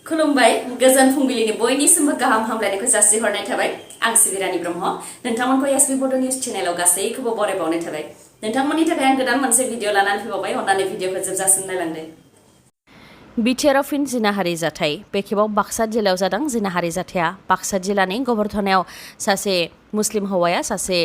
खुलुमबाय गोजोन फुंबिलिनि बयनिसिमबो गाहाम हामलायनायखौ जासिहरनाय थाबाय आं सिबिरानि ब्रह्म नोंथांमोनखौ एसबी बड' निउज चेनेलाव गासैखौबो बरायबावनाय थाबाय नोंथांमोननि थाखाय आं गोदान मोनसे भिडिअ लानानै फैबावबाय अन्नानै भिडिअखौ जोबजासिम नायलांदो बिटिआरआव फिन जिनाहारि जाथाय बे खेबाव बाक्सा जिल्लायाव जादों जिनाहारि जाथाया बाक्सा जिल्लानि गबरधनायाव सासे मुस्लिम हौवाया सासे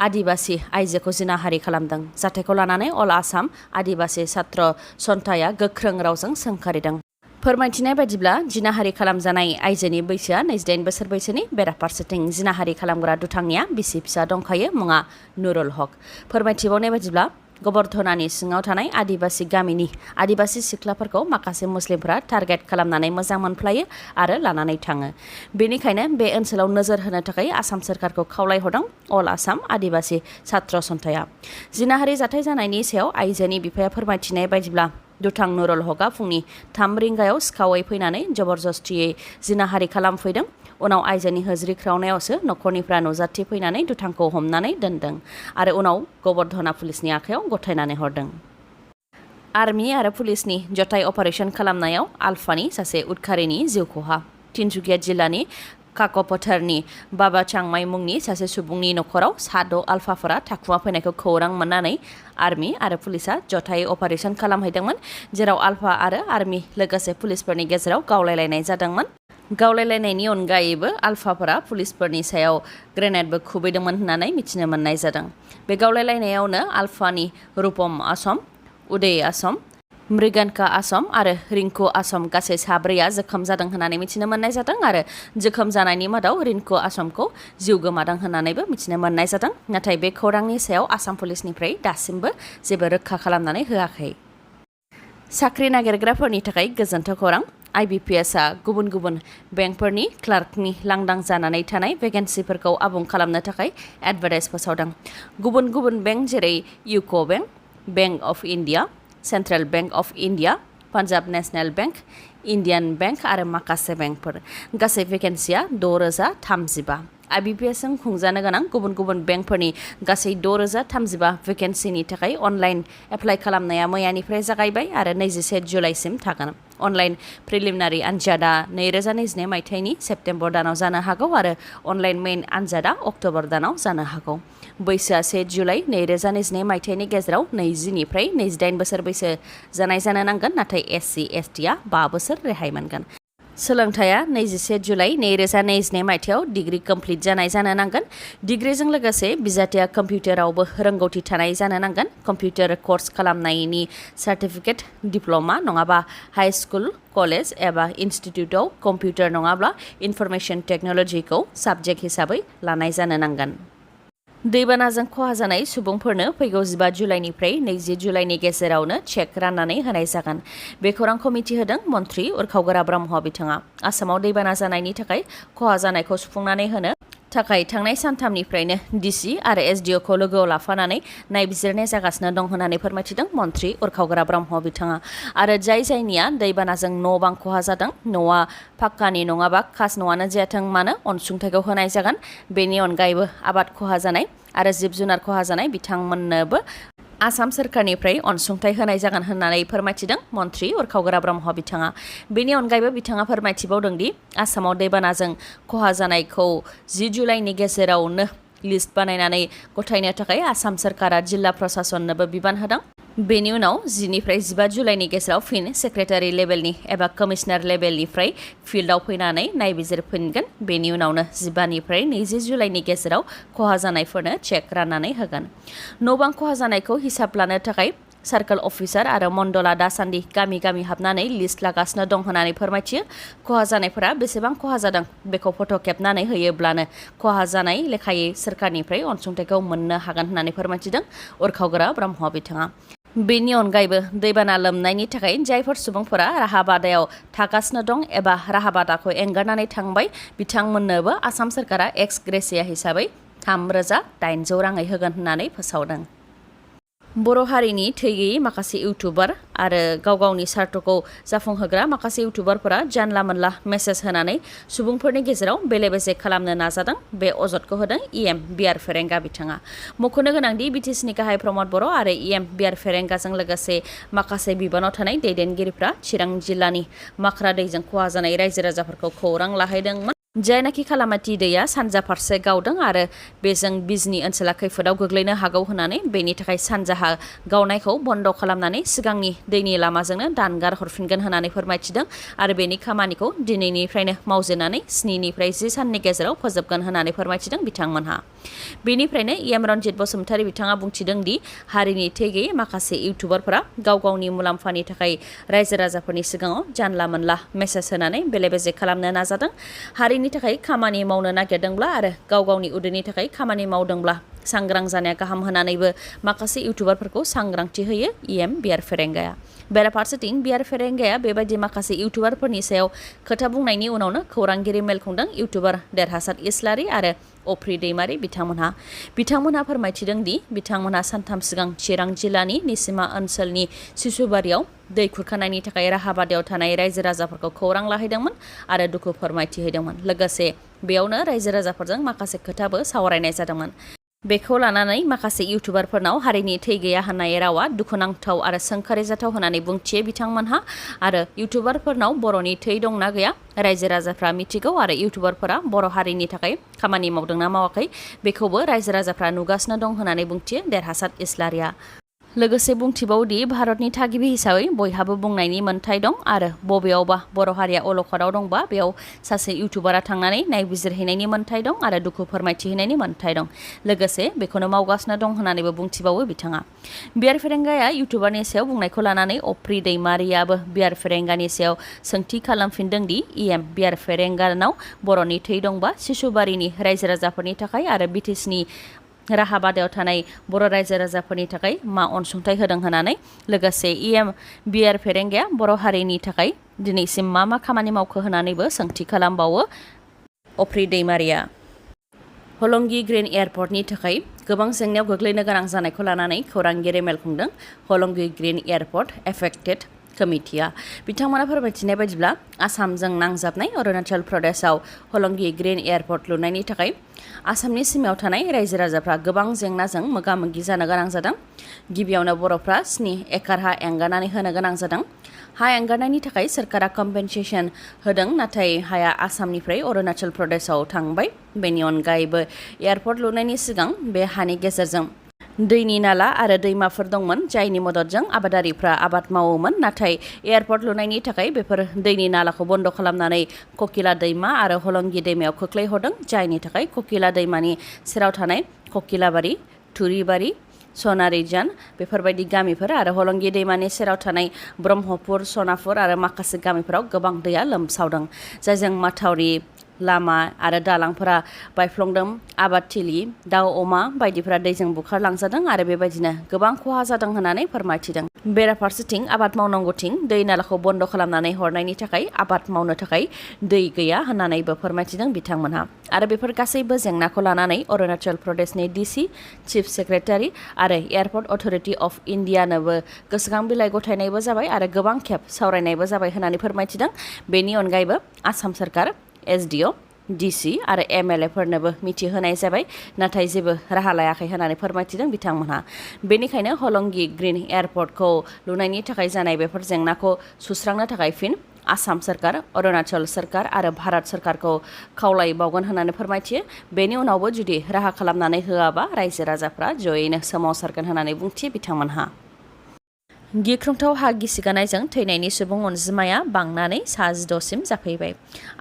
आदिबासि आइजोखौ जिनाहारि खालामदों जाथायखौ लानानै अल आसाम आदिबासि छात्र सन्थाया गोख्रों रावजों सोंखारिदों फोरमायथिनाय बायदिब्ला जिनाहारि खालामजानाय आइजोनि बैसोआ 28 बोसोर बैसोनि बेराफारसेथिं जिनाहारि खालामग्रा दुथांनिया बिसि फिसा दंखायो मुङा नुरुल हक फोरमायथिबावनाय बायदिब्ला गबरधनानि सिङाव थानाय आदिबासि गामिनि आदिबासि सिख्लाफोरखौ माखासे मुस्लिमफोरा टारगेट खालामनानै मोजां मोनफ्लायो आरो लानानै थाङो बेनिखायनो बे ओनसोलाव नोजोर होनो थाखाय आसाम सरकारखौ खावलायहरदों अल आसाम आदिबासि छात्र सन्थाया जिनाहारि जाथाय जानायनि सायाव आइजोनि बिफाया फोरमायथिनाय बायदिब्ला दुथां नुरुल हकआ फुंनि 3 रिंगायाव सिखावै फैनानै जबरदस्तियै जिनाहारि खालामफैदों उनाव आइजोनि होज्रिख्रावनायावसो नखरनिफ्रा नुजाथि फैनानै दुथांखौ हमनानै दोनदों आरो उनाव गबरधना पुलिसनि आखायाव गथायनानै हरदों आर्मि आरो पुलिसनि जथाय अपारेशन खालामनायाव आलफानि सासे उदखारिनि जिउ खहा तिनसुकिया जिल्लानि काकपथारनि बाबा चांमाइ मुंनि सासे सुबुंनि नखराव साद' आलफाफोरा थाखुमा फैनायखौ खौरां मोननानै आर्मि आरो पुलिसा जथाय अपारेशन खालामहैदोंमोन जेराव आलफा आरो आर्मि लोगोसे पुलिसफोरनि गेजेराव गावलायलायनाय जादोंमोन गावलायलायनायनि अनगायैबो आलफाफोरा पुलिसफोरनि सायाव ग्रेनेडबो खुबैदोंमोन होननानै मिथिनो मोननाय जादों बे गावलायलायनायावनो आलफानि रुपम आसम उदय आसम मृगानका आसम आरो रिंकु आसम गासै साब्रैया जोखोम जादों होननानै मिथिनो मोननाय जादों आरो जोखोम जानायनि मादाव रिंकु आसमखौ जिउ गोमादों होननानैबो मिथिनो मोननाय जादों नाथाय बे खौरांनि सायाव आसाम पुलिसनिफ्राय दासिमबो जेबो रोखा खालामनानै होआखै साख्रि नागिरग्राफोरनि थाखाय गोजोनथाव खौरां आइबिपिएसआ गुबुन गुबुन बेंकफोरनि क्लार्कनि लांदां जानानै थानाय भेकेन्सिफोरखौ आबुं खालामनो थाखाय एडभार्टाइज फोसावदों गुबुन गुबुन बेंक जेरै इउक' bank bank of India central bank of India Punjab national bank Indian bank आरो माखासे बेंकफोर गासै भेकेन्सिया 6035 आइबिपिएसजों खुंजानो गोनां गुबुन गुबुन बेंकफोरनि गासै 6035 भेकेन्सिनि थाखाय अनलाइन एप्लाइ खालामनाया मैयानिफ्राय जागायबाय आरो 21 जुलाइसिम थागोन अनलाइन प्रिलिमिनारि आनजादा 2022 मायथाइनि सेप्तेम्बर दानाव जानो हागौ आरो अनलाइन मेइन आनजादा अक्ट'बर दानाव जानो हागौ बैसोआ 1 जुलाइ 2022 मायथाइनि गेजेराव 20 निफ्राय 28 बोसोर बैसो जानाय जानो नांगोन नाथाय एससि एसटिआ 5 बोसोर रेहाय मोनगोन सोलोंथाया 21 जुलाइ 2022 मायथाइयाव डिग्री कमप्लिट जानाय जानो नांगोन डिग्रीजों लोगोसे बिजाथिया कम्पिउटारावबो रोंगौथि थानाय जानो नांगोन कम्पिउटार कर्स खालामनायनि सार्टिफिकेट डिप्ल'मा नङाबा हाई स्कुल कलेज एबा इनस्टिट्युटआव कम्पिउटार नङाब्ला इनफरमेशन टेक्न'लजिखौ साबजेक्ट हिसाबै लानाय जानो नांगोन दैबानाजों खहा जानाय सुबुंफोरनो फैगौ 15 जुलाइनिफ्राय 20 जुलाइनि गेजेरावनो चेक राननानै होनाय जागोन बे खौरांखौ मिथिहोदों मन्थ्रि उरखावगोरा ब्रह्म बिथाङा आसामाव दैबाना जानायनि थाखाय खहा जानायखौ सुफुंनानै होनो थाखाय थांनाय सानथामनिफ्रायनो डिसि आरो एसडिअखौ लोगोआव लाफानानै नायबिजिरनाय जागासिनो दं होननानै फोरमायथिदों मन्थ्रि उरखावगोरा ब्रह्म बिथाङा आरो जायनिया दैबानाजों न' बां खहा जादों न'आ पाक्कानि नङाबा खास न'आनो जायाथों मानो अनसुंथाइखौ होनाय जागोन बेनि अनगायैबो आबाद खहा जानाय आरो जिब जुनार खहा जानाय बिथांमोननोबो आसाम सोरखारनिफ्राय अनसुंथाइ होनाय जागोन होननानै फोरमायथिदों मन्थ्रि उरखावगोरा ब्रह्म बिथाङा बेनि अनगायैबो बिथाङा फोरमायथिबावदों दि आसामाव दैबानाजों खहा जानायखौ 10 जुलाइनि गेजेरावनो लिस्ट बानायनानै गथायनो थाखाय आसाम सोरखारा जिल्ला प्रशासननोबो बिबान होदों बेनि उनाव 10 निफ्राय 15 जुलाइनि गेजेराव फिन सेक्रेटारि लेभेलनि एबा कमिशनार लेभेलनिफ्राय फिल्डआव फैनानै नायबिजिरफिनगोन बेनि उनावनो 15 निफ्राय 20 जुलाइनि गेजेराव खहा जानायफोरनो चेक राननानै होगोन न' बां खहा जानायखौ हिसाब लानो थाखाय सार्कल अफिसार आरो मण्डला दासान्दि गामि गामि हाबनानै लिस्ट लागासिनो दं होननानै फोरमायथियो खहा जानायफोरा बेसेबां खहा जादों बेखौ फट' खेबनानै होयोब्लानो खहा जानाय लेखायै सोरखारनिफ्राय अनसुंथाइखौ मोननो हागोन होननानै फोरमायथिदों उरखावगोरा ब्रह्म बिथाङा बेनि अनगायैबो दैबाना लोमनायनि थाखाय जायफोर सुबुंफोरा राहा बादायाव थागासिनो दं एबा राहा बादाखौ एंगारनानै थांबाय बिथांमोननोबो आसाम सोरखारा एक्स ग्रेसिया हिसाबै 3800 राङै होगोन होननानै फोसावदों बर' हारिनि थै गैयै माखासे इउटुबार आरो गाव गावनि सार्थखौ जाफुंहोग्रा माखासे इउटुबारफोरा जानला मोनला मेसेज होनानै सुबुंफोरनि गेजेराव बेले बेजे खालामनो नाजादों। बे अजदखौ होदों इएम बिआर फेरेंगा बिथाङा। मख'नो गोनांदि बिटिसिनि गाहाय प्रमद बर' आरो इएम बिआर फेरेंगाजों लोगोसे माखासे बिबानाव थानाय दैदेनगिरिफ्रा चिरां जिल्लानि माख्रा दैजों खहा जानाय रायजो राजाफोरखौ खौरां लाहैदोंमोन। जायनाखि खालामाथि दैया सानजा फारसे गावदों आरो बेजों बिजनि ओनसोला खैफोदाव गोग्लैनो हागौ होननानै बेनि थाखाय सानजाहा गावनायखौ बन्द खालामनानै सिगांनि दैनि लामाजोंनो दानगार हरफिनगोन होननानै फोरमायथिदों आरो बेनि खामानिखौ दिनैनिफ्रायनो मावजेननानै 7 निफ्राय 10 साननि गेजेराव फोजोबगोन होननानै फोरमायथिदों बिथांमोनहा। बेनिफ्रायनो इएम रनजित बसुमतारी बिथाङा बुंथिदों दि हारिनि थै गैयै माखासे इउटुबारफोरा गाव गावनि मुलाम्फानि थाखाय रायजो राजाफोरनि सिगाङाव जानला मोनला मेसेज होनानै बेले बेजे खालामनो नाजादों। हारिनि थाखाय खामानि मावनो नागिरदोंब्ला आरो गाव गावनि उदैनि थाखाय खामानि मावदोंब्ला सांग्रां जानाया गाहाम होनानैबो माखासे इउटुबारफोरखौ सांग्रांथि होयो इएम बिआर फेरेंगाया। बेराफारसेथिं बिआर फेरेंगाया बेबायदि माखासे इउटुबारफोरनि सायाव खोथा बुंनायनि उनावनो खौरांगिरि मेल खुंदों इउटुबार देरहासात इस्लारि आरो अफ्रि दैमारि बिथांमोनहा फोरमायथिदों दि बिथांमोनहा सानथाम सिगां चिरां जिल्लानि निसिमा ओनसोलनि सिसुबारियाव दै खुरखानायनि थाखाय राहाबादायाव थानाय रायजो राजाफोरखौ खौरां लाहैदोंमोन आरो दुखु फोरमायथिहैदोंमोन। लोगोसे बेयावनो रायजो राजाफोरजों माखासे खोथाबो सावरायनाय जादोंमोन। बेखौ लानानै माखासे इउटुबारफोरनाव हारिनि थै गैया होननाय रावा दुखुनांथाव आरो सोंखारिजाथाव होननानै बुंथियो बिथांमोनहा आरो इउटुबारफोरनाव बर'नि थै दंना गैया रायजो राजाफ्रा मिथिगौ आरो इउटुबारफोरा बर' हारिनि थाखाय खामानि मावदोंना मावाखै बेखौबो रायजो राजाफ्रा नुगासिनो दं होननानै बुंथियो देरहासात इस्लारिया। लोगोसे बुंथिबावदि भारतनि थागिबि हिसाबै बयहाबो बुंनायनि मोन्थाय दं आरो बबेयावबा बर' हारिया अलखदाव दंबा बेयाव सासे इउटुबारा थांनानै नायबिजिरहैनायनि मोन्थाय दं आरो दुखु फोरमायथिहैनायनि मोन्थाय दं। लोगोसे बेखौनो मावगासिनो दं होननानैबो बुंथिबावो बिथाङा। बिआर फेरेंगाया इउटुबारनि सायाव बुंनायखौ लानानै अफ्रि दैमारियाबो बिआर फेरेंगानि सायाव सोंथि खालामफिनदों दि इएम बिआर फेरेंगानाव बर'नि थै दंबा सिसुबारिनि रायजो राजाफोरनि थाखाय आरो बिटिसिनि राहाबादायाव थानाय बर' रायजो राजाफोरनि थाखाय मा अनसुंथाइ होदों होननानै। लोगोसे इएम बिआर फेरेंगाया बर' हारिनि थाखाय दिनैसिम मा खामानि मावखो होननानैबो सोंथि खालामबावो अफ्रि दैमारिया। हलंगि ग्रीन एयारपर्टनि थाखाय गोबां जेंनायाव गोग्लैनो गोनां जानायखौ लानानै खौरांगिरि मेल खुंदों हलंगि ग्रीन एयारपर्ट एफेक्टेड कमिटिया। बिथांमोना फोरमायथिनाय बायदिब्ला आसामजों नांजाबनाय अरुणाचल प्रदेशआव हलंगि ग्रीन एयारपर्ट लुनायनि थाखाय आसामनि सिमायाव थानाय रायजो राजाफ्रा गोबां जेंनाजों मोगा मोगि जानो गोनां जादों। गिबियावनो बर'फ्रा 7 एकार हा एंगारनानै होनो गोनां जादों। हा एंगारनायनि थाखाय सोरखारा कम्पेनसेसन होदों नाथाय हाया आसामनिफ्राय अरुणाचल प्रदेशआव थांबाय। बेनि अनगायैबो एयारपर्ट लुनायनि सिगां बे हानि गेजेरजों दैनि नाला आरो दैमाफोर दंमोन जायनि मददजों आबादारिफ्रा आबाद मावोमोन नाथाय एयारपर्ट लुनायनि थाखाय बेफोर दैनि नालाखौ बन्द खालामनानै ककिला दैमा आरो हलंगि दैमायाव खोख्लैहरदों जायनि थाखाय ककिला दैमानि सेराव थानाय ककिलाबारि थुरिबारि सनारिजान बेफोरबायदि गामिफोर आरो हलंगि दैमानि सेराव थानाय ब्रह्मपुर सनापुर आरो माखासे गामिफोराव गोबां दैया लोमसावदों जायजों माथावरि लामा आरो दालांफोरा बायफ्लंदों। आबादथिलि दाउ अमा बायदिफोरा दैजों बुखारलांजादों आरो बेबायदिनो गोबां खहा जादों होननानै फोरमायथिदों। बेराफारसेथिं आबाद मावनांगौथिं दै नालाखौ बन्द खालामनानै हरनायनि थाखाय आबाद मावनो थाखाय दै गैया होननानैबो फोरमायथिदों बिथांमोनहा। आरो बेफोर गासैबो जेंनाखौ लानानै अरुणाचल प्रदेशनि डिसि चिफ सेक्रेटारि आरो एयारपर्ट अथरिटि अफ इन्डियानोबो गोसोखां बिलाइ गथायनायबो जाबाय आरो गोबां खेब सावरायनायबो जाबाय होननानै फोरमायथिदों। बेनि अनगायैबो आसाम सरकार एसडिअ डिसि आरो एमएलएफोरनोबो मिथिहोनाय जाबाय नाथाय जेबो राहा लायाखै होननानै फोरमायथिदों बिथांमोनहा। बेनिखायनो हलंगि ग्रीन एयारपर्टखौ लुनायनि थाखाय जानाय बेफोर जेंनाखौ सुस्रांनो थाखाय फिन आसाम सरकार अरुणाचल सरकार आरो भारत सरकारखौ खावलायबावगोन होननानै फोरमायथियो। बेनि उनावबो जुदि राहा खालामनानै होआबा रायजो राजाफ्रा जयैनो सोमावसारगोन होननानै बुंथियो बिथांमोनहा। गिख्रंथाव हा गिसिगानायजों थैनायनि सुबुं अनजिमाया बांनानै 16 जाफैबाय।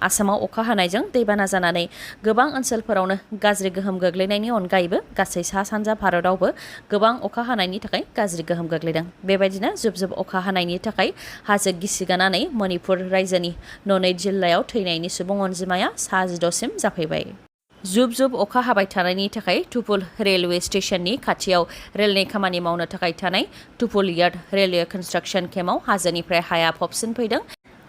आसामाव अखा हानायजों दैबाना जानानै गोबां ओनसोलफोरावनो गाज्रि गोहोम गोग्लैनायनि अनगायैबो गासै सा सानजा भारतआवबो गोबां अखा हानायनि थाखाय गाज्रि गोहोम गोग्लैदों। बेबायदिनो जुब जुब अखा हानायनि थाखाय हाजो गिसिगानानै मणिपुर रायजोनि ननै जिल्लायाव थैनायनि सुबुं अनजिमाया 16 जाफैबाय। जुब जुब अखा हाबाय थानायनि थाखाय तुपुल रेलवे स्टेशननि खाथियाव रेलनि खामानि मावनो थाखाय थानाय तुपुल यार्ड रेलवे कन्स्ट्राक्शन केम्पआव हाजोनिफ्राय हाया फबसिन फैदों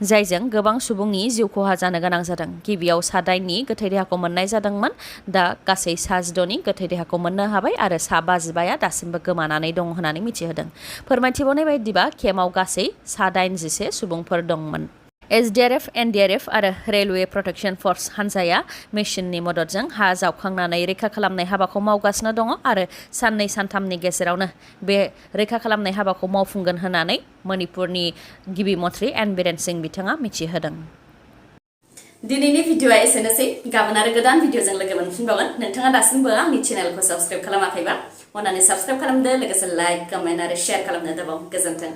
जायजों गोबां सुबुंनि जिउ खहा जानो गोनां जादों। गिबियाव सा 8नि गोथै देहाखौ मोननाय जादोंमोन। दा गासै सा 16नि गोथै देहाखौ मोननो हाबाय आरो सा 55 दासिमबो गोमानानै दं होननानै मिथिहोदों। फोरमायथिबावनाय बायदिबा केम्पआव गासै सा 81 सुबुंफोर दंमोन। SDRF, NDRF आरो रेलवे प्रटेक्शन फर्स हान्जाया मेसिननि मददजों हा जावखांनानै रैखा खालामनाय हाबाखौ मावगासिनो दङ आरो साननै सानथामनि गेजेरावनो बे रैखा खालामनाय हाबाखौ मावफुंगोन होननानै मणिपुरनि गिबि मन्थ्रि एन बिरेन सिं बिथाङा मिथिहोदों। दिनैनि भिडिअआ एसेनोसै। गाबोन आरो गोदान भिडिअजों लोगो मोनफिनबावगोन। नोंथाङा दासिमबो आंनि चेनेलखौ साबस्क्राइब खालामाखैबा अन्नानै साबस्क्राइब खालामदो, लोगोसे लाइक, कमेन्ट आरो शेयार खालामनो दाबाव। गोजोन्थों।